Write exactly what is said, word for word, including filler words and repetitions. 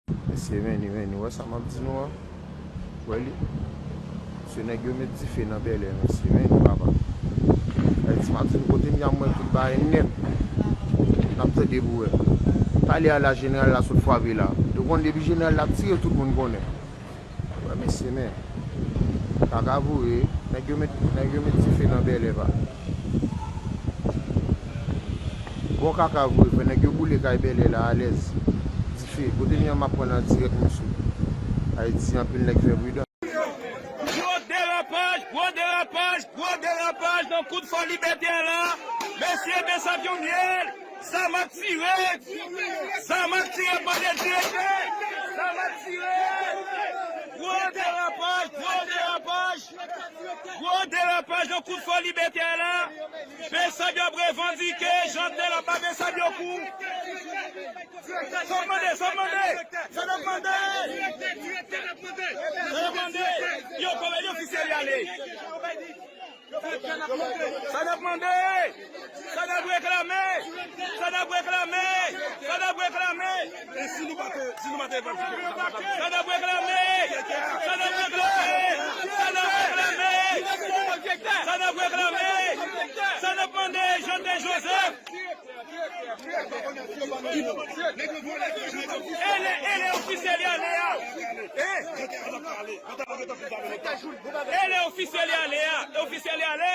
Mesye, vini, vini. Wè sa m ap di nou an? Wè li. Se nèg yo met dife nan Bèlè, mesye, vini, papa. Ayiti Matin, kote m y ap mwen tout bagay nèt. N ap tande pou wè. Talè a la, jeneral la sot frape la. Yo konn depi jeneral la ap tire, tout moun konnen. Wè, mesye, men. Kaka vre, nèg yo met, nèg yo met dife nan Bèlè, pa. Bon kaka vre, frè, nèg yo boule kay Bèlè la, alèz. Dife, kote m y ap pran an dirèk, mesye. Ayiti, anpil nèg fè pridan. Gwo derapaj, gwo derapaj, gwo derapaj nan kout fò Libète a la. Mesye, men sa pyonye. Zam ap tire. Zam ap tire, bande direktè. Zam ap tire. Gwo derapaj, gwo derapaj. Gwo derapaj nan kout fò Libète a la. Bèsab yo ap revandike, Jeantel ap ba Bèsab yo kou. Sa w mande, sa w mande, sa n ap mande. Sa n ap mande. Yo, kòmè, yo, ofisyèl y ale. Sa n ap mande. Sa n ap reklame. Sa n ap reklame. Sa n ap reklame. E si nou pa te, si nou pa te reklame. Sa n ap reklame. Sa n ap reklame. Sa n ap reklame. Sa n ap reklame. Sa n ap mande, Jeantel Joseph. Ele, ele ofisyèl y ale a. Ele ofisyèl y ale a. Ofisyèl y ale.